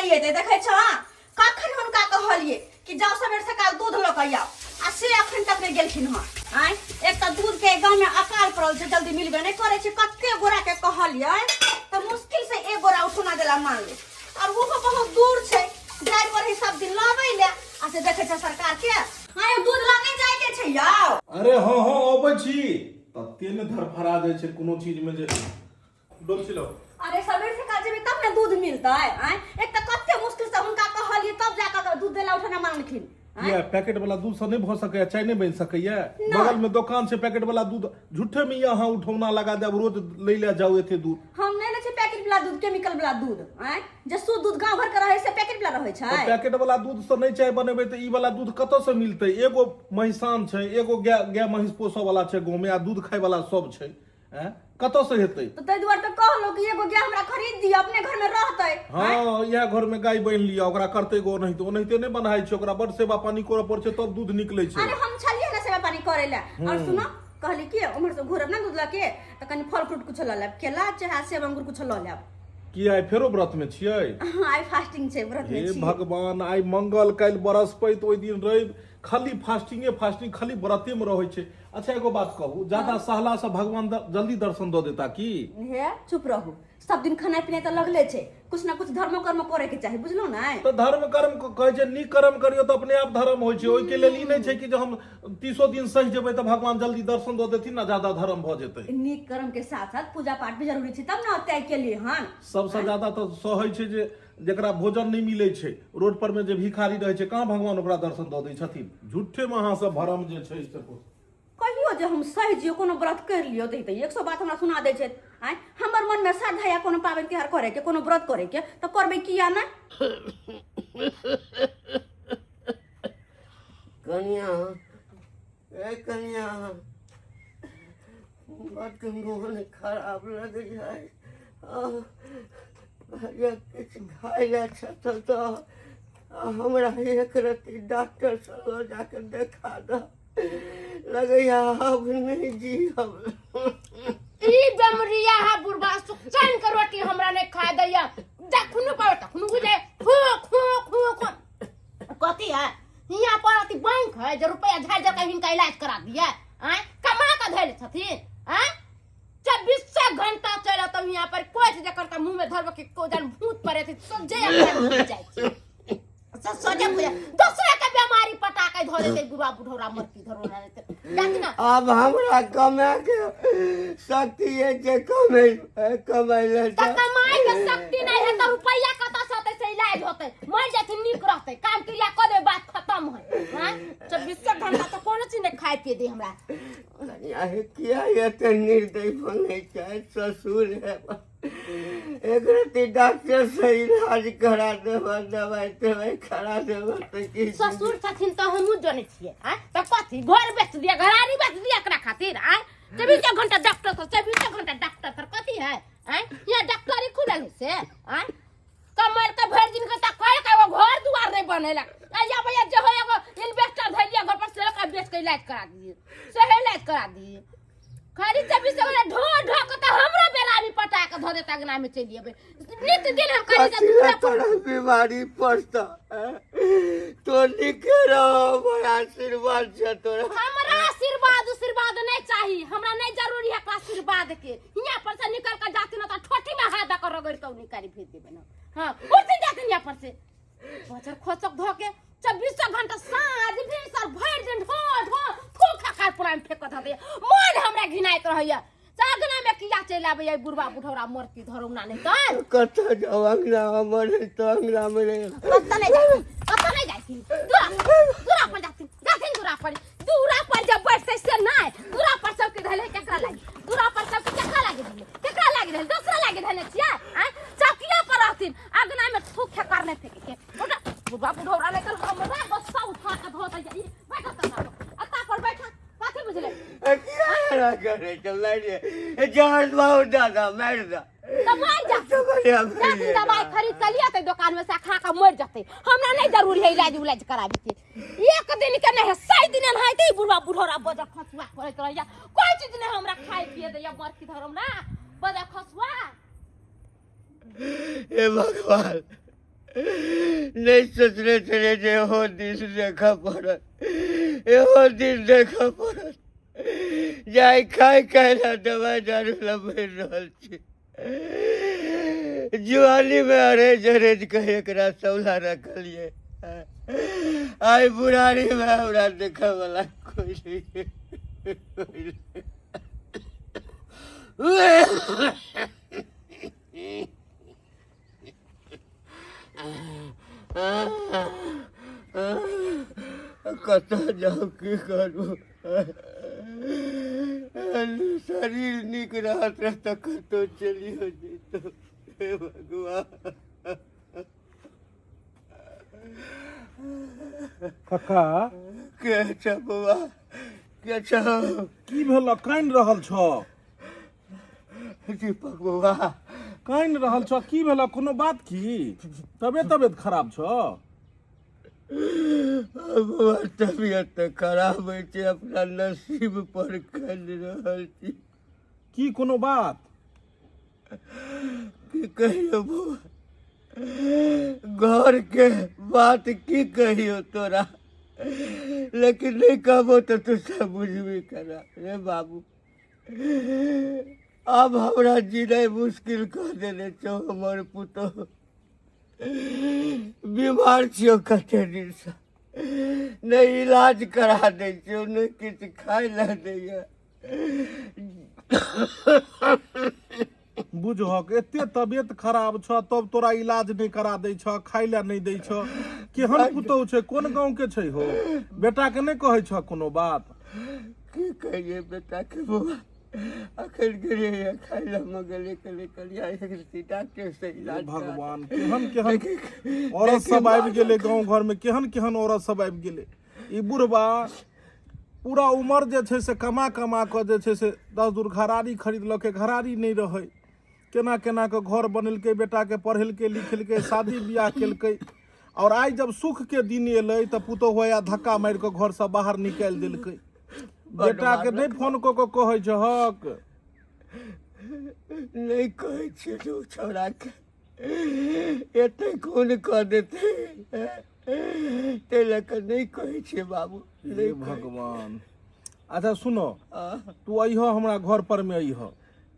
नहि एतै। देखै छह, कखन हुनका कहलिए कि जाओ सवेर सकाल दूध लऽ कऽ आउ, आ से अखन तक नहि गेलखिन हँ। आँय, एक तऽ दूध के गाँव में अकाल पड़ल छै, जल्दी मिलबे नहि करै छै। कते गोरा के कहलियै तऽ मुश्किल से एक गोरा उठौना देला मान ले, और ओहो बहुत दूर छै, जाय पर ही सब दिन लबै ले। आ से देखै छै सरकार के। आँय, दूध लऽ नहि जाय के छै यौ? अरे हँ हँ, अबै छी। तते ने धरफड़ा जाइ छै कोनो चीज में जे डोलची लाउ। अरे, सबेर सकाल जेबै तब ने दूध मिलतै। आँय, एक तऽ कते मुश्किल से हुनका कहलियै तब जा कऽ दूध देला उठना मानलखिन। आँय? किया, पैकेट वाला दूध से नहि भऽ सकैया? चाय नहि बनि सकैया? नहि। बगल में दोकान छै, पैकेट वाला दूध झूठे में अहाँ उठौना लगा देब, रोज लै ले जाउ एते दूर। हम नहि लै छी पैकेट वाला दूध, केमिकल वाला दूध। आँय, जे शुद्ध दूध गाँव घर के रहै से पैकेट वाला रहै छै। तऽ पैकेट वाला दूध से नहि चाय बनेबै तऽ ई वाला दूध कतऽ से मिलतै? एगो महिसान छै, एगो गाय, गाय महिष पोसऽ वाला छै गाँव में, आ दूध खाय वाला सब छै। हैं, कतऽ से हेतै? तऽ ताहि दुआरे तऽ कहलहुँ कि एगो गाय हमरा खरीद दिअ, अपने घर में रहतै। हँ, इएह घर में गाय बान्हि लिअ, ओकरा करतै गो ओनाहिते। ओनाहिते नहि बन्हाइ छै, ओकरा बड सेवा पानी करऽ पड़ै छै तब दूध निकलै छै। अरे, हम छलियै ने सेवा पानी करै लए। और सुनो, कहली कि उम्हर से घुरब ने दूध लऽ के तऽ कनि फल फ्रूट कुछो लऽ लेब, केला चाहे सेब अंगूर कुछो लऽ लेब। की, आइ फेरो व्रत में छियै? हाँ, आइ फास्टिंग छै, व्रत में हे छी। भगवान, आइ मंगल, काल्हि बरस्पति, ओहि दिन रवि, खाली फास्टिंगे फास्टिंग, खाली व्रते में रहै छै। अच्छा, एगो बात कहू, ज्यादा सहला से भगवान जल्दी दर्शन दऽ देता की? हे, चुप रहू। सब दिन खाना पीना तऽ लगले छै, कुछ ना कुछ धर्म कर्म करे के चाही, बुझलहुँ ने? तऽ धर्म कर्म कहै छै, नीक कर्म करियौ तऽ अपने आप धर्म होइ छै। ओहिके लेल ई नहि छै कि जे हम 30 दिन सहि जेबै तऽ भगवान जल्दी दर्शन दऽ देथिन ने, ज्यादा धर्म भऽ जेतै। नीक कर्म के साथ साथ पूजा पाठ भी जरूरी छै, तब ने त्याग केलियै हन। सबसँ ज्यादा तऽ सहै छै जे जकरा भोजन नहि मिलै छै, रोड पर मे जे भिखारी रहै छै, कहाँ भगवान ओकरा दर्शन दऽ दै छथिन? झूठे मे अहाँ सब भरम जे छै से। कहियो जे हम सहि जियो, कोनो व्रत करि लियो तऽ 100 बात हमरा सुना दै छै। आँय, हमर मनमे श्रद्धा या कोनो पाबनि तिहार करैके, कोनो व्रत करैके, तऽ करबै किया नहि? कनिया, ए कनिया, बड्ड मोन खराब लगै है। किछु खाइ लए छथि तऽ हमरा एक रत्ती डॉक्टरसँ लऽ जाके देखा दऽ। लगैया अब नहि जीअब। ई बेमरिया हा बुढ़बा सुखचैन के रोटी हमरा नहीं खा दैया। जखनो पावे तखनो बुझे खो खो खो खो। कथी है हियां पर? अथी बैंक है जे रुपया झाड़ि झाड़ि के हिनका इलाज करा दिए? आँय, कमा के धैले छथिन? आँय, 24 घंटा चलत तो हियां पर कोइ जकर का मुंह में धरब के को जान भूत पड़े थे, सोझे अपना घुसि जाइ छै, सोझे घुसि। दोसरा के बीमारी पटा के धऽ देतै बुढ़ा बुढ़ौरा मरती धरोरा जाति ना। आब हमरा कमाए के शक्ति है जे कमे कमाइ ले। तऽ कमाई के शक्ति नहीं है तऽ रुपैया कतऽ से होतै से इलाज होतै? मर जाथिन नीक रहतै, काम क्रिया कऽ देबै, बात खत्म है। हाँ, 24 घंटा तऽ कोनो चीज नहीं खाए पिए दे हमरा। कनिया हे, किया एते निर्दयी बनै छै? ससुर है, एक रत्ती डॉक्टर से इलाज करा देबऽ, दवाई तवाई करा देबऽ तऽ की? ससुर छथिन तऽ हमहूँ जनै छियै। आँय, तऽ कथी घर बेच दिया, घरारी बेच दिया एकरा खातिर? आँय, 24 घंटा डॉक्टर सर, 24 घंटा डॉक्टर सर, कथी है? आँय, यहाँ डॉक्टरी खुलल है से? आँय, कमाइल के भरि दिन के तऽ कहि के एगो घर दुआर नहीं बनेलक। आ भैया, जे हो एगो इन्वेस्टर धैलिया घर पर से ओकरा बेच के इलाज करा दिए, सेहे इलाज करा दिए। खाली 24 घंटा ढो ढो के तऽ हमरो बेरामी पटा के धऽ देता। अंगना में चलि अबै नित दिन हम करी। कथी लए तोरा बीमारी पड़ता? तो नीके रह, हमर आशीर्वाद छै तोरा। हमरा आशीर्वाद उशीर्वाद नहीं चाही, हमरा नहीं जरूरी है एकरा आशीर्वाद के। हियां पर से निकल के जाती ना तो ठोठी में हाथ दऽ के रगड़ के निकाली भेज देबे ना। हाँ, उठ जाती हियां पर से। बजर खोचक धो के 24 घंटा साँझ भिनसर भरि दिन ढो ढो थूक खखार पुरान फेंक धऽ दैया। मन हमरा घिनाइत रहैया। अंगना में किया चलि आबैया बुढ़वा बुढ़ौरा मरती धरौना नहीं तऽ? कतऽ जाउ? अंगना हमर है तऽ अंगना मे रहि। कतऽ नहीं जाथिन, कतऽ नहीं जाथिन, दूरा दूरा पर जाथिन, जाथिन दूरा पर। दूरा पर जब बैठते से नहीं, दूरा पर सबके धैले केकरा लागी? दूरा पर सबके केकरा लागी धैले? केकरा लागी धैले? दोसरा लागी धैले छियै? आँय, चौकिया पर रहथिन, अंगना में थूक खेकर नहीं फेंके के। उठा बुढ़वा बुढ़ौरा नहीं तर हमरा गुस्सा उठा के धो दैया। ई बैठा तब अत्ता पर बैठा, कथी बुझले? किया एना करै छै? मारि जहर बहुत ज्यादा मारि दऽ। तऽ मर जा। तऽ बढ़िया। जाथिन दवाई खरीद के लिया दुकान में से, खा के मर जते। हमरा नहीं जरूरी है इलाज उलाज कराबे के। एक दिन के नहीं है, 100 दिन एनाहिते ही बुढ़वा बुढ़ौरा बजर खसुआ करैत रहैया। कोई चीज नहीं हमरा खाए पिए दैया मरकी धरम ना बजर खसुआ। हे भगवान। नहि सोचने छलियै जे एहो दिन देखऽ पड़त, एहो दिन देखऽ पड़त जे आइ खाय खाय लए दवाइ दारू लए मरि रहल छी। जुआनीमे अरेज अरेज कऽ एकरा सौला रखलियै, आइ बुढ़ारीमे हमरा देखऽवला कोइ नहि, कोइ नहि। कतऽ जाउ, की करू? शरीर नीक रहत रह तऽ कतहु चलियो जैतौ। हे भगवान! कक्का! के छ बौआ, के छ? की भेल, कानि रहल छ? दीपक बौआ, कानि रहल छ, की भेल? कोनो बात? की तबियत तबियत खराब छ? बौआ, तबियत तऽ खराब होइ छै, अपना नसीब पर कानि रहल छी। की कोनो बात? की कहियो बौआ, घर के बात की कहियो तोरा, लेकिन नहि कहबो तऽ तू सब बुझबी करा। रे बाबू, आब हमरा जीनाइ मुश्किल कऽ देने छौ। हमर पुतोह बीमार छियौ कते दिनसँ, नहि इलाज करा दै छियौ, नहि किछु खाय लए दैया। बुझहक, एते तबियत खराब छ तब तोरा इलाज नहि करा दै छ, खाय लए नहि दै छ। केहन पुतहु छै? कोन गाँव के छै हो? बेटा के नहि कहै छ कोनो बात? की कहियै बेटाके बौआ, अखन गेलियै खाय लए मगले केले कलिया एक डॉक्टर से हे इलाज करा। भगवान, केहन केहन देखी औरत देखी सब आबि गेलै मारलक। गाँव घरमे, केहन केहन औरत सब आबि गेलै। ई बुढ़बा पूरा उमर जे छै से कमा कमा कऽ जे छै से 10 दूर घरारी खरीदलकै, घरारी नहि रहै, केना केना कऽ घर बनेलकै, बेटाके पढ़ेलकै लिखेलकै, शादी बियाह केलकै, आओर आइ जब सुखके दिन एलै तऽ पुतोहु आया धक्का मारि कऽ घरसँ बाहर निकालि देलकै। बड्ड बेटाके नहि मारलक। फोन कऽ कऽ कहै छहक? नहि कहै छियै जे ओ छौड़ाके एते कोन कऽ देतै, ताहि लऽ कऽ नहि कहै छियै बाबू, हे नहि कहै। भगवान! अच्छा सुनो, आ, तू अइह हमरा घर पर मे अइह,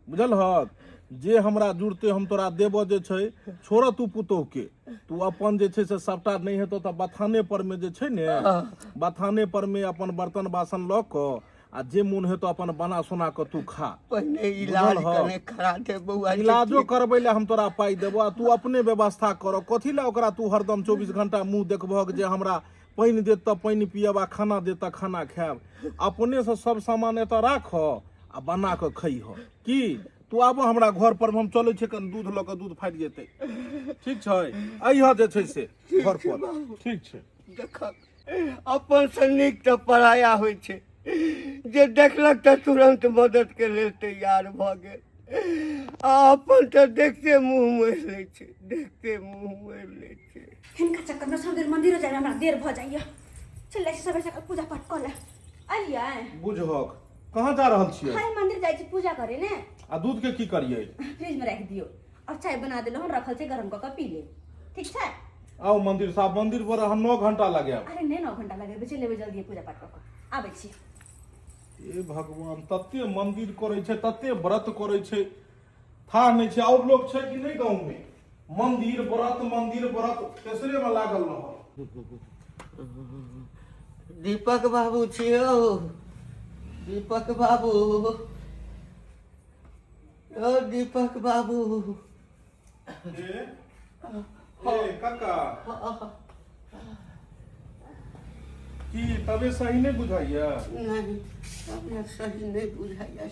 बुझल हक? जे हमरा जुड़ते हम तोरा देबऽ जे छै। छोड़ तू पुतोह के, तू अपन जे छै से सबटा नहि हेतौ तऽ बथाने पर मे जे छै ने, बथाने पर मे अपन बर्तन बासन लऽ कऽ आ जे मोन हेतौ अपन बना सोना कऽ तू खा। पहिने इलाज बुझल हक? कने करा दे बौआ जे इलाजो ठीक। करबै लए हम तोरा पाइ देबो आ तू अपने व्यवस्था कर। कथी लए ओकरा तू हरदम 24 घंटा मुँह देखबहक जे हमरा पानि देत तऽ पानि पियब आ खाना देत तऽ खाना खायब? अपनेसँ सब सामान एतऽ राख आ बना कऽ खैह। की तू आबऽ हमरा घर पर, हम चलै छियै कनि दूध लऽ कऽ, दूध फाटि जेतै। ठीक छै, अइह जे छै से घर छै पर। बाबू। ठीक छै। देखक, अपन से नीक तऽ पराया होइ छै, जे देखलक तऽ तुरन्त मदद के लेल तैयार भऽ गेल, आ अपन तऽ देखते मुँह मोड़ि लै छै, देखते मुँह मोड़ि लै छै। हिनका चक्करमे सब दिन मंदिरो जाइमे हमरा देर भऽ जाइए। चलि जाइ छी सबेर सकाल पूजा पाठ कऽ ले। अलियै? बुझहक, कहाँ जा रहल छियै? अरे, मंदिर जाइ छी पूजा करे ने। आ दूध के की करियै? फ्रिज में राखि दियौ, और चाय बना देलहुँ हन, रखल छै, गरम कऽ कऽ पी लेब। ठीक छै। आउ मंदिर साहब, मंदिर पर अहाँ 9 घंटा लगायब। अरे नहि, 9 घंटा लगेबै, चलि एबै जल्दी पूजा पाठ कऽ कऽ आबै छी। हे भगवान, तते मंदिर करै छै, तते व्रत करै छै, था नहि छै। और लोग छै कि नहि गाँव में? मंदिर व्रत, मंदिर व्रत, तेसरे में लागल रहल। दीपक बाबू छियौ? दीपक बाबू, यौ दीपक बाबू। ए ए काका, की तबियत सही नहि बुझाइया? नहि, तबियत सही नहि बुझाइया।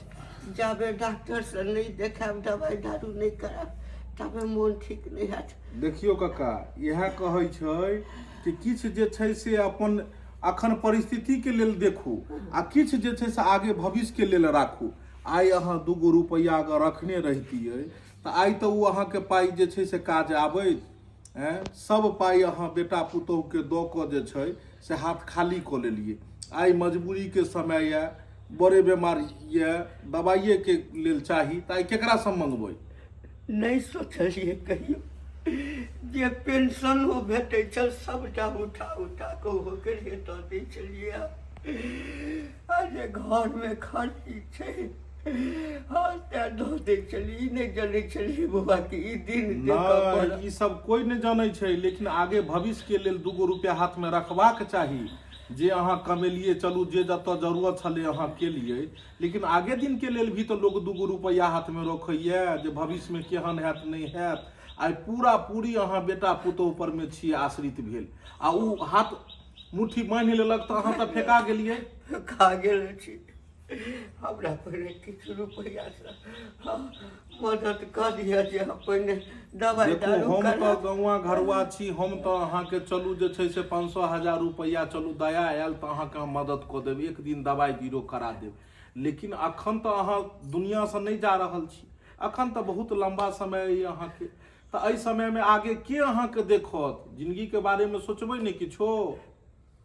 जाबे डॉक्टरसँ नहि देखायब, दवाइ दारू नहि करायब, ताबे मोन ठीक नहि हैत। देखियौ काका, इएह कहै छै कि किछु जे छै से अपन अखन परिस्थितिके लेल देखू आ किछु जे छै से आगे भविष्यके लेल राखू। आइ अहाँ 2 गो रुपैआ अगर रखने रहितियै तऽ आइ तऽ ओ अहाँके पाइ जे छै से काज आबैत। एँ, सब पाइ अहाँ बेटा पुतोहुके दऽ कऽ जे छै से हाथ खाली कऽ लेलियै। आइ मजबूरीके समय यए, बड़े बेमार यए, दबाइएके लेल चाही, तऽ आइ केकरासँ मङ्गबै? नहि सोचलियै कहियो जे पेंशनो भेटै छल सभटा उठा उठा कऽ ओकरे दऽ दै छलियै। आ जे घरमे खर्ची छै, हँ, तेँ दऽ दै छलियै। ई नहि जनै छलियै बौआ कि ई दिन देखऽ नहि पड़त। ई सब कोइ नहि जानै छै, लेकिन आगे भविष्य के लेल 2 गो रुपया हाथ में रखबाक चाही। जे अहाँ कमेलियै, चलू जे जतऽ जरूरत छलै अहाँ केलियै, लेकिन आगे दिन के लेल भी तऽ लोक 2 गो रुपैआ हाथ में रखैया जे भविष्य में केहन हैत नहि हैत। आइ पूरा पूरी अहाँ बेटा पुतोह पर में छी आश्रित भेल, आ उ हाथ मुट्ठी बान्हि लेलक तऽ अहाँ तऽ फेका गेलियै। खा गेल छी। हमरा पहिने किछु रुपैआसँ मदद कऽ दिअ जे हम पहिने दबाइ देखू, दारू हम तऽ करा। गौआँ घरुआ छी, हम तऽ अहाँके चलू जे छै से 500 1000 रुपैआ, चलू दया आयल तऽ अहाँके हम मदद कऽ देब, एक दिन दबाइ बीरो करा देब। लेकिन अखन तऽ अहाँ दुनिआँसँ नहि जा रहल छी, अखन तऽ बहुत लम्बा समय अइ अहाँके। तऽ एहि समयमे आगे के अहाँके देखत? जिंदगीके बारेमे सोचबै ने किछो?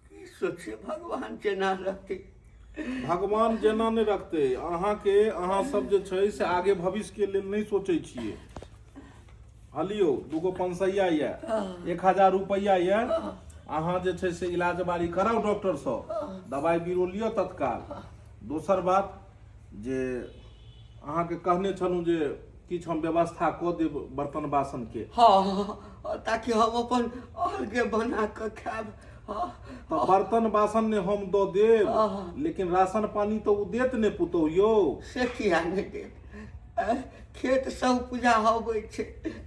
की सोचे, भगवान जेना रहतै। भगवान जेना नहि रखतै अहाँके। अहाँ सब जे छै से आगे भविष्यके लेल नहि सोचै छियै। हलियौ, 2 गो 500 यऽ, 1000 रुपैआ यऽ। अहाँ जे छै से इलाज बारी कराउ, डॉक्टरसँ दबाइ बीरो लिअ तत्काल। दोसर बात जे अहाँके कहने छलहुँ जे किछु हम व्यवस्था कऽ देब बर्तन बासनके। हँ, ताकि हम अपन अलगे बना कऽ खायब। हँ। तऽ बर्तन बासन ने हम दऽ देब, लेकिन राशन पानी तऽ ओ देत ने पुतोहु यौ? से किया नहि देत? खेत सब उपजा अबै छै,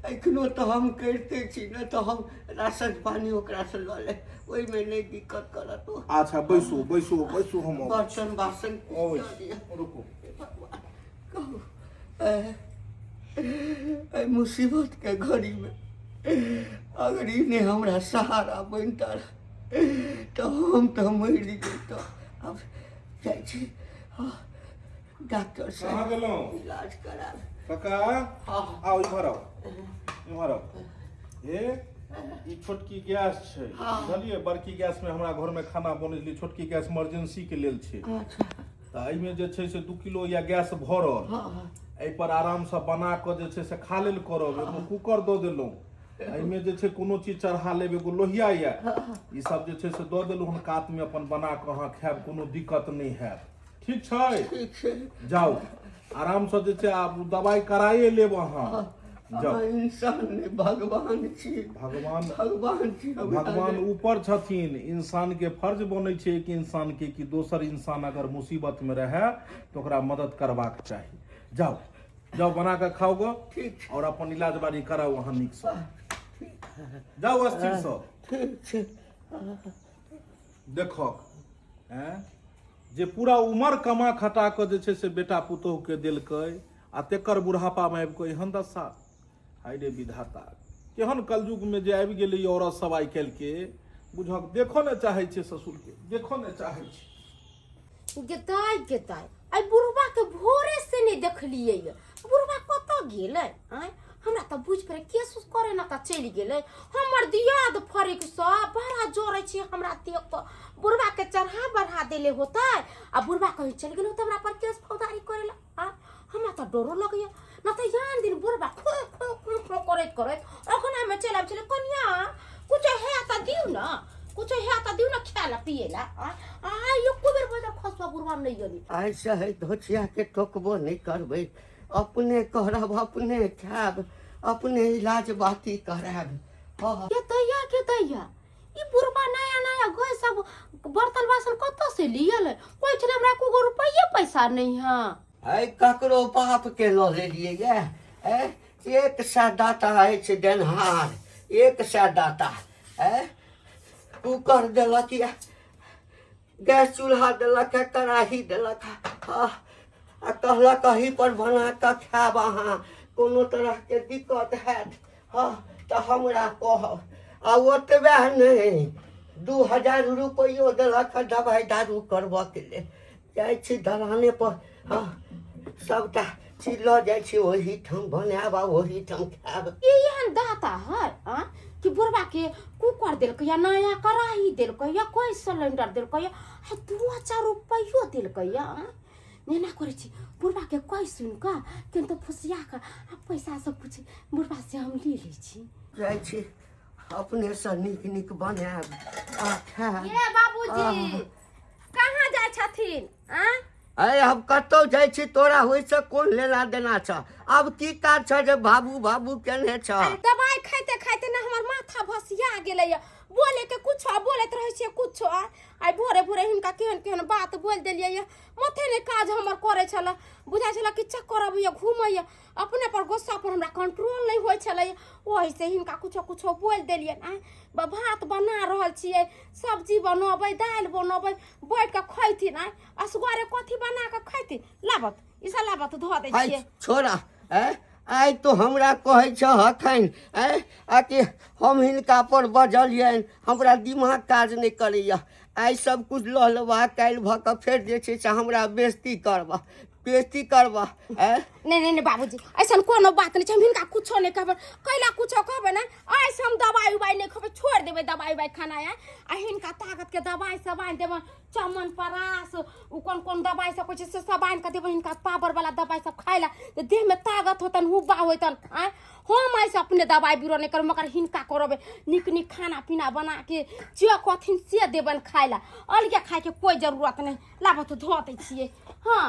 एखनो तऽ हम करिते छी ने, तऽ हम राशन पानी ओकरासँ लऽ लेब, ओहिमे नहि दिक्कत करत ओ। अच्छा, बैसू बैसू बैसू, हम अबै छी। बर्तन बासन अबै दऽ छी। दिअ। रुकू। भगवान, कहू, एहि मुसीबतके घड़ीमे अगर ई नहि हमरा सहारा बनिता तऽ हम तऽ मरि जैतहुँ। आब जाइ छी, हँ, डॉक्टर कहाँ साहब गेलहुँ? इलाज कराब। काका। हँ। आउ, इम्हर आउ, इम्हर आउ। हे, ई छोटकी गैस छै, बुझलियै? बड़की गैस में हमरा घर में खाना बनै छलै, छोटकी गैस इमरजेंसी के लेल छै। तऽ एहिमे जे छै से 2 किलो या गैस भरल। एहि पर आरामसँ बना कऽ जे छै से खा लेल करब। एगो कूकर दऽ देलहुँ, एहिमे जे छै कोनो चीज चढ़ा लेब। एगो लोहिया यऽ, ई सब जे छै से दऽ देलहुँ हन कातमे। अपन बना कऽ अहाँ खायब, कोनो दिक्कत नहि हैत। ठीक छै? ठीक छै। जाउ, आरामसँ जे छै आब दबाइ कराइए लेब अहाँ, जाउ। अहाँ इंसान नहि, भगवान छी। भगवान। भगवान छी हमरा भगवान लेल। ऊपर छथिन। इंसान के फर्ज बनै छै एक इंसान के कि दोसर इंसान अगर मुसीबत में रहे तऽ ओकरा मदद करबाक चाही। जाउ जाउ, बना कऽ खाउ गो। ठीक छै। और अपन इलाज बारी कराउ अहाँ नीकसँ। जाउ स्थिरसँ। ठीक छै। देखक हैं जे पूरा उमर कमा खटा कऽ जे छै से बेटा पुतोहुके देलकै, आ तेकर बुढ़ापामे आबि कऽ एहन दशा। हाय रे विधाता, केहन कलयुगमे जे आबि गेलै ई औरत सब आइ काल्हिके। बुझक, देखऽ ने चाहै छै ससुरके, देखऽ ने चाहै छै। गेदाइ गेदाइ, आइ बुढ़बा के भोरे से नहि देखलियै ये। बुढ़बा कतऽ गेलै? आँय, हमरा तऽ बुझि पड़े केस उस करे ने तऽ चलि गेलै। हमर दियाद फरिक सब बड़ा जरै छै हमरा देख कऽ। बुढ़बा के चढ़ा बढ़ा देले होतै आ बुढ़बा कहीं चलि गेल होतै हमरा पर केस फौजदारी करे ला। आँय, हमरा तऽ डरो लगैया न तऽ यान दिन बुढ़बा खो खो खो खो करैत करैत अगनामे चलि आबै छलै, कनिया, कुछो है तऽ दियौ ने, कुछो है तऽ दियौ ने खाय ला पिए ला। आइ एको बेर बजल खसुआ बुढ़बा नहि गेली। आइसँ है धोछियाके टोकबो नहि करबै, अपने करब, अपने खायब, अपने इलाज बाती करायब। हँ। के दैया, के दैया, ई बुढ़बा नया नया गै सब बर्तन बासन कतऽ से लियल? कोइ छलै हमरा एको गो रुपैये पैसा नहीं है। है, ककरो बापके लऽ लेलियै ये? 100 दाता अछि देनहार, 100 दाता। कूकर देलक ये, गैस चूल्हा देलक है, कड़ाही देलक है, आ कहलक एही पर बना कऽ खायब अहाँ, कोनो तरहके दिक्कत हैत हँ तऽ हमरा कहब। आ ओतबे नहि, 2000 रुपैओ देलक हँ दबाइ दारू करबऽके लेल। जाइ छी दलाने पर, हँ, सभटा चीज लऽ जाइ छी, ओहीठाम बनायब आ ओहीठाम खायब। ई एहन दाता है आ कि बुढ़बा के कुकर देलकै या नया कड़ाही देलकै या कोई सिलेंडर देलकै या आ 2000 रुपैयो देलकै या। एना करै छी, बुढ़बा के कहि सुनि कऽ केन तऽ फुसिया कऽ आ पैसा सब कुछ बुढ़बा से हम ले लै छी। जाइ छी। अपनेसँ नीक नीक बनायब आ खायब। ये बाबूजी, कहाँ जाइ छथिन आ? अरे हम कतौ जाइ छी, तोरा ओहिसँ कोन लेना देना छ? आब की काज छ जे बाबू बाबू केने छ? अरे दवाई खाइते खाइते ने हमर माथा भसिया गेलैया, बोले के कुछो आ बोलैत रहै छियै कुछो। आ आइ भोरे भोरे हिनका केहन केहन बात बोलि देलियै ये, माथे नहि काज हमर करै छलै, बुझाइ छलै कि चक्कर अबैया, घूमैया, अपने पर गुस्सा पर हमरा कंट्रोल नहि होइ छलै, ओहिसँ हिनका कुछो कुछो बोलि देलियनि। आँय, भात बना रहल छियै, सब्जी बनबै, दालि बनबै, बैठ कऽ खैथिन। आँय, असगरे कथी बना कऽ खैथिन? लाबत ई सब लाबत धऽ दै आइ छियै। छोड़ा, ऐ आइ तो हमरा कहै छह अखन ऐ आ कि हम हिनका पर बजलियनि, हमरा दिमाग काज नहि करैया। आइ सब कुछ लऽ लेबह, काल्हि भऽ कऽ फेर जे छै से हमरा बेइज्जती करबह, बेइज्जती करबह ऐ। नहीं नहीं नहीं बाबूजी, ऐसा कोनो बात नहीं छै, हम हिनका कुछो नहीं कहबै। कैला कुछो कहबै ने, ऐसे हम दवाई उवाई नहीं खेबै, छोड़ देबै दवाई उवाई खाना। आय आ हिनका ताकत के दवाई सब आनि देबै, चमन परास उ कोन कोन दवाई सब कहै छै से सब आनि कऽ देबै हिनका, पावर वाला दवाई सब खाय ला, तऽ देह में ताकत होतन, हुब्बा होतन। आय, हम ऐसे अपने दवाई बीरो नहीं करब, मगर हिनका करबै नीक नीक खाना पीना बना के, जे कहथिन से देबनि खाय ला, अलगे खाय के कोई जरूरत नहीं। लाबऽ तऽ धऽ दै छियै। हँ,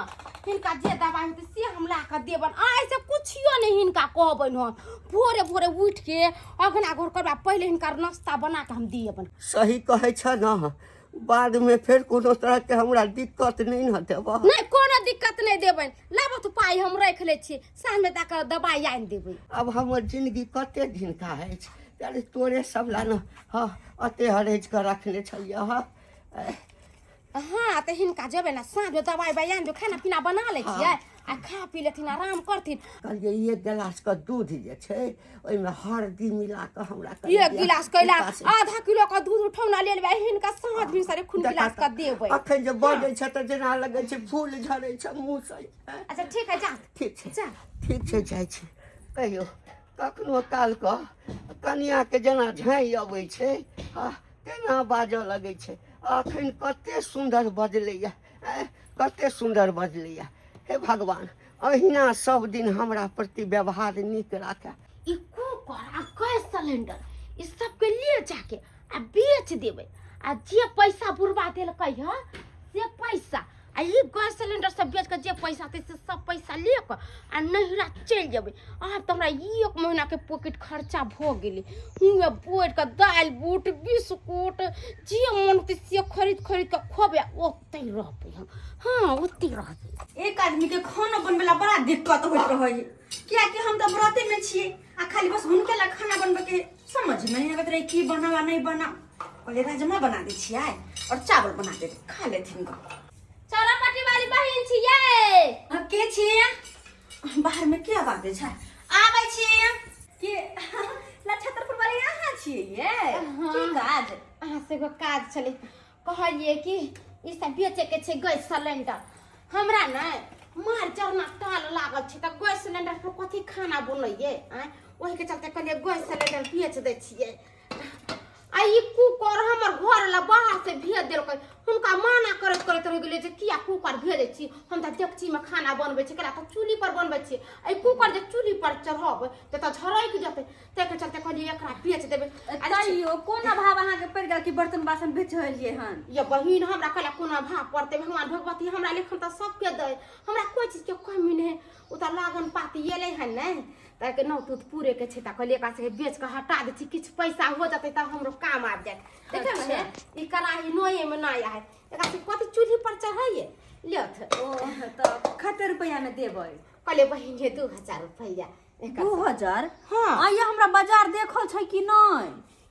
हिनका जे दवाइ होतै से हम ला कऽ देबनि, आइसँ कुछियो नहि हिनका कहबनि। हम भोरे भोरे उठि के अगना घर करबा पहिले हिनका नाश्ता बना कऽ हम दिएबनि। सही कहै छ ने? बादमे फेर कोनो तरहके हमरा दिक्कत नहि ने देबह? नहि, कोनो दिक्कत नहि देबनि। लाबऽ तऽ पाइ हम राखि लै छियै, साँझमे दऽ कऽ दवाइ आनि देबै। आब हमर जिंदगी कते दिनका अछि? अरे तोरे सब ला ने हँ अते हरेज कऽ रखने छलियै हँ। हँ, तऽ हिनका जेबै ने साँझमे दवाइ उवाइ आनि देबै, खाना पीना बना लै छियै आ खा पी लेथिन, आराम करथिन। कहलियै एक गिलास के दूध जे छै ओहिमे हरदी मिला कऽ हमरा कनि एक दिअ। गिलास कैला? उपास- आधा किलो के दूध उठौना ले लेबै, हिनका साँझ भिनसरे खून गिलास के देबै। अखन जे बजै छै तऽ जेना लगै छै फूल झरै छै मुँहसँ। अच्छा ठीक है, जा। ठीक छै। जा। ठीक छै, जाइ छी। कहियो कखनो कालके कनिआँके जेना झाँइ अबै छै आ तेना बाजऽ लगै छै। अखन कते सुन्दर बजलैया, आँय, कते सुन्दर बजलैया। हे भगवान, अहिना सब दिन हमरा प्रति व्यवहार नीक राखै। ई कुकर आ गैस सिलेंडर ई सबके ले जाके आ बेच देबै, आ जे पैसा बुढ़बा देलकै ह से पैसा आ ई गैस सिलेंडर सब बेच कऽ जे पैसा हेतै से सब पैसा ले कऽ आ नैहरा चलि जेबै। आब तऽ हमरा एक महीना के पॉकेट खर्चा भऽ गेलै। हुएँ बैठ कऽ दालि बूट बिस्कुट जे मन होतै से खरीद खरीद कऽ खबै आ ओतहि रहबै हम। हँ, ओतहि रहबै। एक आदमी के खाना बनबै ला बड़ा दिक्कत होइत रहै है, कियाकि हम तऽ व्रते में छियै आ खाली बस हुनके ला खाना बनबै के समझ में नहीं आबैत रहै की बनावा नहीं बना। कहलियै राजमा बना दै छियै और चावल बना देबै, खा लेथिन गऽ। चौरा पट्टी वाली बहिन छियै। हाँ, के छियै? बाहर में के आवाज दै छै? आबै छियै। के नक्षत्रपुर वाली अहाँ छियै ये? की काज? अहाँ से एगो काज छलै, कहलियै कि ई सब बेचे के छै गैस सिलेंडर। हमरा ने मार जरना टाल लागल छै, तऽ गैस सिलेंडर पर कथी खाना बनैयै? आँय, ओहिके चलते कहलियै गैस सिलेंडर बेच दै छियै। आ ई कुकर हमर घर ला बाहर से भेज देलकै, हुनका माना करैत करैत रहि गेलियै जे किया कुकर भेजै छी, हम तऽ डेकचीमे खाना बनबै छी, केला तऽ चूल्ही पर बनबै छी। एहि कुकर जे चूल्ही पर चढ़बै तऽ झरकि जेतै, ताहिके चलते कहलियै एकरा बेच देबै। आ तैयो कोन अभाव अहाँके पड़ि गेल कि बर्तन बासन बेचलियै हन? ये बहिन, हमरा कहला कोना भाव पड़तै? भगवान भगवती हमरा लेखन तऽ सबके दै, हमरा कोइ चीजके कमी नहि। ओ तऽ लगन पाती एलै हन ने, तऽ नौ तूत पूरे के छै, तऽ कहलियै एकरा सबके बेच कऽ हटा दै छी, किछु पैसा हो जेतै तऽ हमरो काम आबि जायत। देखियौ ने, ई कड़ाही नोए मे नहि आय, एकरा सब कथी चूल्ही पर चढ़ैये लेथ। ओ तऽ कते रुपैआ में देबै? कहलियै बहिन ये 2000 रुपैआ एकर। 2000? हाँ। आइए हमरा बाजार देखल छै कि नहि?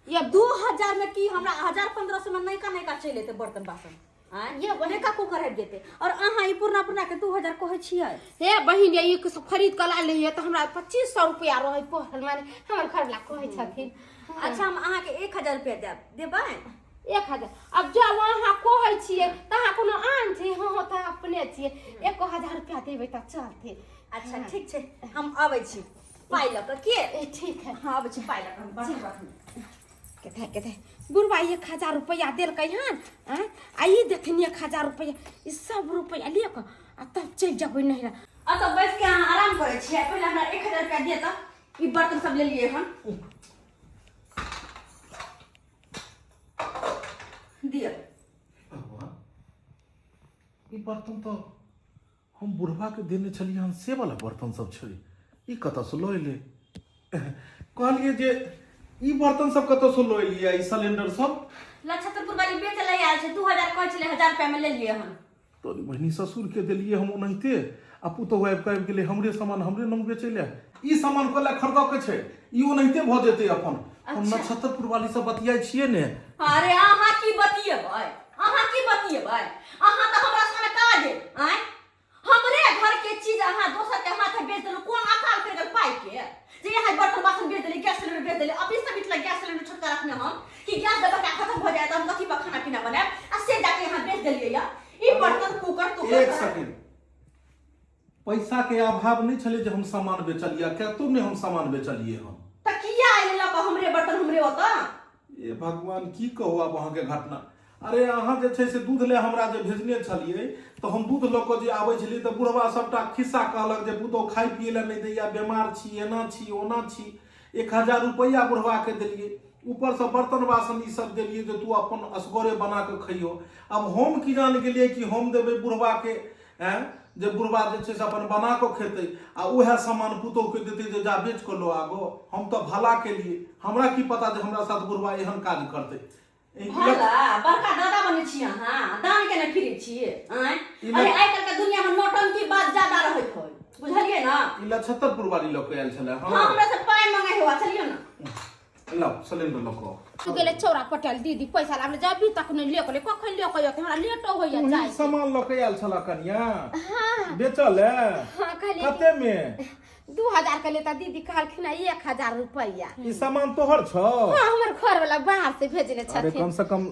ये 2000 में की हमरा 1000 1500 में नयका नयका चलि एतै बर्तन बासन। आँय, ये बहिन- नयका कुकर आबि जेतै और अहाँ ई पुरना पुरना के 2000 कहै छियै। हे बहिन, ये ई सब खरीद कऽ लायल रहियै तऽ हमरा 2500 रुपैआ रहै पड़ल, माने हमर घरवला कहै छथिन। अच्छा, हम अहाँके 1000 रुपया देब, देबै? 1000? आब जब अहाँ कहै छियै तऽ अहाँ कोनो आन छै? हँ हँ, तऽ अपने छियै, 1000 रुपैआ देबै तऽ चलतै। अच्छा ठीक छै, हम अबै छी पाइ लऽ कऽ के। ए, ठीक है। हाँ, अबै छी पाइ लऽ कऽ हम, बर्तन बासन। कते कते बुढ़बा 1000 रुपैआ देलकै हन। आँय, आ ई देखथिन 1000 रुपैआ, ई सब रुपैआ लिअ कऽ आ तब चलि जेबै नैहरा। एतऽ बैस के अहाँ आराम करै छियै? पहिले हमरा 1000 रुपया दिअ तऽ ई बर्तन सब लेलियै हन। दिअ। भगवान, ई बर्तन तऽ हम बुढ़बाके देने छलियै हन से वाला बर्तन सब छै, ई कतऽसँ लऽ एलै? कहलियै जे ई बर्तन सब कतऽसँ लऽ एलियै, ई सिलेंडर सब? लछतरपुर वाली बेच ले आयल छै, 2000 कहै छलै, 1000 रुपया में लेलियै हन। तोरी बहिनी, ससुरके देलियै हम ओनाहिते आ पुतहु आबि कऽ आबि गेलै हमरे सामान हमरे लग बेचै लए। ई सामान कऽ लए खरीदऽ के छै, ई ओनाहिते भऽ जेतै अपन। हम नक्षत्रपुर वाली सब बतियाइ छियै ने। अरे अहाँ की बतियेबै, अहाँ की बतियेबै? अहाँ तऽ हमरा संगे काज आँय, हमरे घर के चीज अहाँ दोसर के हाथ बेच देलहुँ। कोन अकाल पड़ि गेल पाइ के जे यहाँ बर्तन बासन बेच देली, गैस सिलेंडर बेच देली। अभी से मिथिला गैस सिलेंडर छोटका रखने हम कि गैस जब तक खत्म हो जाए तो हम कथी पर खाना पीना बनायब, आ से जाके यहाँ बेच देलियै या ई बर्तन कुकर तुकर। एक सेकंड, पैसा के अभाव नहि छलै जे हम सामान बेचलियै, कतौ नहि हम सामान बेचलियै हम। तऽ किया एलै लऽ कऽ हमरे बर्तन हमरे ओतऽ? ए भगवान, की कहू आब अहाँके घटना। अरे अहाँ जे छै से दूध ले हमरा जे भेजने छलियै तऽ हम दूध लऽ कऽ जे आबै छलियै तऽ बुढ़वा सबटा खिस्सा कहलक जे पुतहु खाइ पियै लए नहि दैया, बेमार छी, एना छी, ओना छी। 1000 रुपैआ बुढ़वाके देलियै, ऊपरसँ बर्तन बासन ई सब देलियै जे तू अपन असगरे बना कऽ खइयो। आब हम की जान गेलियै कि हम देबै बुढ़वाके आँय जे बुढ़वा जे छै से अपन बना कऽ खेतै आ उएह सामान पुतोहके देतै जे जा बेच कऽ लऽ आबो। हम तऽ भला केलियै, हमरा की पता जे हमरा साथ बुढ़वा एहन काज करतै। भला बड़का दादा बनै छी अहाँ, दान केने फिरै छी आँय? अरे आइ काल्हि के दुनिया में नौटंकी बात ज्यादा रहैत होय, बुझलियै ने? ई लछत्तरपुर वाली लऽ कऽ आयल छलै। हाँ, हमरा से पाइ मंगे हुआ, चलियौ ने। लाउ सिलेंडर लऽ कऽ आउ। तू गेले चौरा पटेल दीदी पैसा लाबले, जब अभी तक नहीं लेके ले, कखन लेके अयतै? हमरा लेटो होइया तूही जाय। सामान लऽ कऽ आयल छला कनिया? हाँ। बेचल है? हाँ, कहलियै कि कते में? 2000 के लेता दीदी, कहलखिन 1000 रुपया। ई सामान तोहर छौ? हाँ, हमर घर वाला बाहर से भेजने अरे छथिन। कम से कम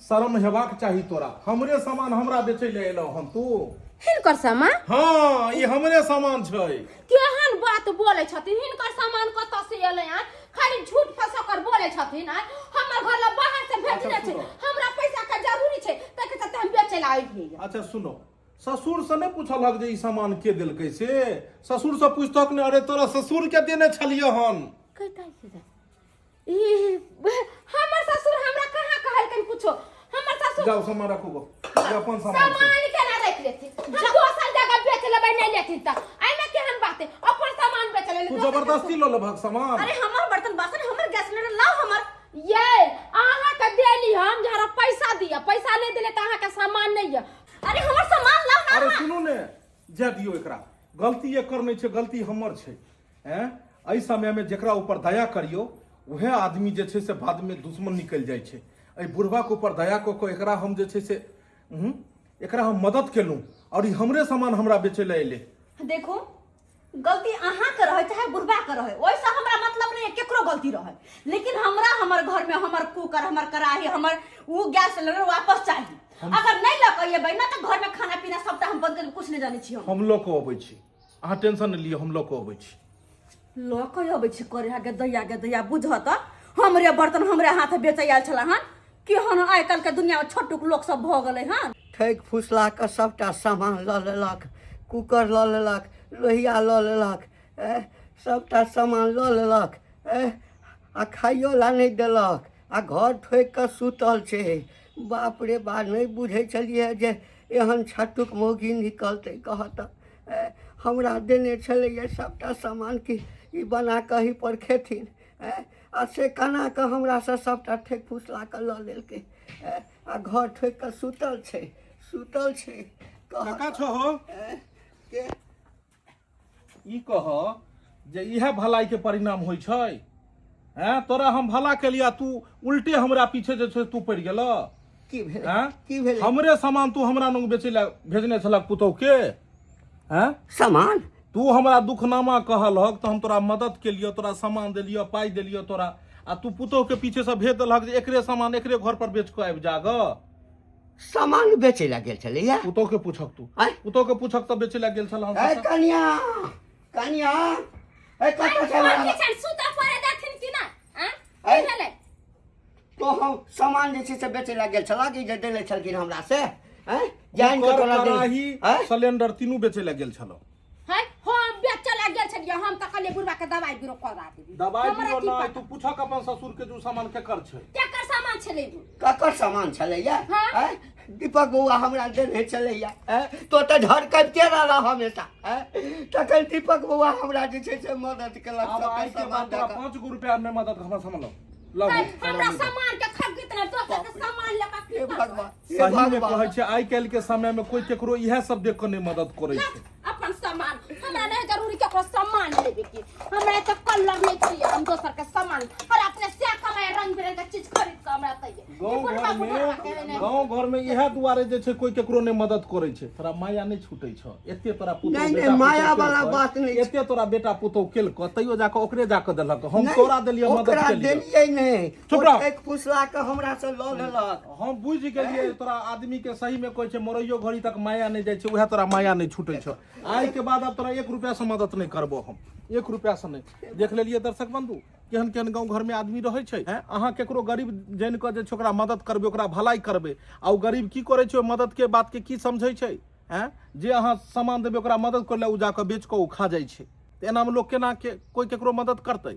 शर्म हेबाक चाही तोरा, हमरे सामान हमरा बेचै लए एलौ हन तू। हिनकर सामान? हाँ, ई हमरे सामान छै। केहन बात बोलै छथिन? हिनकर सामान कतऽ से एलै? आय खाली झूठ फसकर बोलै छथिन। आय हमर घर ला बाहर से भेजने अच्छा, छै। सुनो। हमरा पैसा के जरूरी छै, ताहि के चलते हम बेचै ला अइलियै। अच्छा सुनो, ससुर से नहि पूछलक जे ई सामान के देलकै से? ससुर से पूछतक ने, अरे तोरा ससुर के देने छलियै हन। कहिता छै ई हमर ससुर हमरा कहाँ कहलकन कुछो? हमर ससुर जाओ सामान रखू गो, ई अपन सामान छै। सामान केना राखि लेथिन? हम दोसर जगह बेच लेबै, नहि लेथिन तऽ एहिमे केहन बात है? अपन सामान बेच लेले। तू जबरदस्ती लऽ लेबहक सामान? अरे हमर बर्तन बासन, हमर गैस सिलेंडर लाओ हमर। ये अहाँके देली हम जे हमरा पैसा दिअ, पैसा नहि देले तऽ अहाँके सामान नहि यऽ। अरे हमर सामान लाओ ना। अरे सुनू ने, जाय दियौ एकरा, गलती एकर नहि छै, गलती हमर छै। हैं, एहि समयमे जकरा ऊपर दया करियौ उएह आदमी जे छै से बादमे दुश्मन निकलि जाइ छै। एहि बुढ़बाके ऊपर दया कऽ कऽ एकरा हम जे छै से एकरा हम मदद केलहुँ आओर ई हमरे सामान हमरा बेचै लए एलै। देखू, गलती अहाँके रहै चाहे बुढ़बाके रहै, ओहिसँ हमरा मतलब नहि है, केकरो गलती रहै, लेकिन हमरा हमर घरमे हमर कुकर, हमर कड़ाही, हमर ओ गैस सिलेंडर वापस चाही। अगर नहि लऽ कऽ एबै ने तऽ घरमे खाना पीना सबटा हम बंद करि, कुछ नहि जानै छी हम। हम लऽ कऽ अबै छी, अहाँ टेंशन नहि लिअ, हम लऽ कऽ अबै छी। लऽ कऽ अबै छी करे गे दैया, गे दैया, बुझह तऽ हमरे बर्तन हमरे हाथ बेचै आयल छला हन। केहन आइ काल्हि के दुनिया में छोटुक लोक सब भऽ गेलै हन। ठकि फुसला कऽ सभटा सामान लऽ लेलक, कुकर लऽ लेलक, लोहिया लऽ लेलक, सभटा सामान लऽ लेलक, आ खाइयो ला नहि देलक आ घर ठोकि कऽ सुतल छै। बाप रे बा, नहि बुझै छलियै जे एहन छटुक मौगी निकलतै। कहऽ तऽ, हमरा देने छलैए सभटा सामान कि ई बना कऽ एहिपर खेथिन, आ से केना कऽ हमरासँ सभटा ठकि फुसला कऽ लऽ लेलकै आ घर ठोकि कऽ सुतल छै, सुतल छै। काका छहो के? ई कह जे इएह भलाई के परिणाम होइ छै? हैं, तोरा हम भला केलिया, तू उल्टे हमरा पीछे जे छै तू पड़ि गेल। की भेलै? हैं? की भेलै? हमरे सामान तू हमरा लग बेचै लए भेजने छलक पुतहु के? हैं? सामान? तू हमरा दुखनामा कहलहक तऽ हम तोरा मदद केलियौ, तोरा सामान देलियौ, पाइ देलियौ तोरा, आ तू पुतहु के पीछे से भेज देलहक जे एकरे सामान एकरे घर पर बेच कऽ आबि जा गऽ। सामान बेचै लए गेल छलैया? पुतहु के पूछक तू। आँय? पुतहु के पूछक तऽ बेचै लए गेल छल हम। ए कनिया, कनिया, ए कतऽ छै हमरा? की छनि, सुतऽ पड़े देथिन कि ना? आँ? आँय? की भेलै? तो हम सामान जे छै से बेचै लए गेल छलऽ कि जे देने छलखिन हमरा से? आँय? जानि कऽ कुकर, तोरा देने- कड़ाही, आँय? सिलेंडर तीनू बेचै लए गेल छलहुँ। है, हम बेचऽ लए गेल छलियै? हम तऽ कहलियै बुढ़बा के दवाई बीरो करा देबी। दवाई हमरा बीरो की नहि पता? तू पूछक अपन ससुर के जे ओ सामान केकर छै। केकर सामान? सामान छलै उ? ककर सामान छलैया? हाँ। आँय? दीपक बौआ हमरा देने छलैया। आँय? तो तऽ झरकबिते रहला हमेशा। आँय? तखन दीपक बौआ हमरा जे छै से मदद केलक। आब सबके आइ के सामान बाद तोरा दऽ कऽ। 5 गो रुपया मे मदद हमरा सामान लौ लौ। है, हमरा सामान के खरीद ना, दोसर के सामान लऽ कऽ की हे करबै? भगवान, हे सही मे भगवान। कहै छै, आइ काल्हि के समय मे कोई केकरो इएह सब देख कऽ नहि मदद करै छै। अपन सामान हमरा नहीं जरूरी केकरो सामान लेबे के। हमरा तऽ कलर नहीं चाहिए, हम दोसर के सामान और अपने से कमाए रंग बिरंग के चीज खरीद के हमरा चाहिए। गाँव घर में, गाँव घर में इएह दुआरे जे छै कोई केकरो नहि मदद करै छै। तोरा माया नहि छूटै छौ एते तोरा पुतोहु नहि, नहि, बेटा पुतोहु माया वाला केलकै, बात नहि छै। एते तोरा बेटा पुतोहु केलकै तैयो जाकऽ ओकरे जाकऽ देलक। हम नहि, तोरा देलियै मदद ओकरा के लिए। देलियै नहि। चुप रह। एक फुसला के हमरा से लऽ लेलक। हम बुझि गेलियै तोरा आदमी के सही में कहै छै मरैयो घड़ी तक माया नहि जाइ छै, उएह तोरा माया नहि छूटै छौ। आइ के बाद आब तोरा 1 रुपया से मदद नहि करबो हम, 1 रुपया से नहि। देख लेलियै दर्शक बंधु केहन केहन गाँव घर में आदमी रहै छै। अहाँ केकरो गरीब जानि कऽ जे छै ओकरा मदद करबै, ओकरा भलाई करबै, आ ओ गरीब की करै छै, ओहि मदद के बात के की समझै छै? जे अहाँ सामान देबै ओकरा मदद करै लए, ओ जाकऽ बेच कऽ ओ खा जाइ छै। तऽ एनामे लोक केना के कोइ केकरो मदद करतै?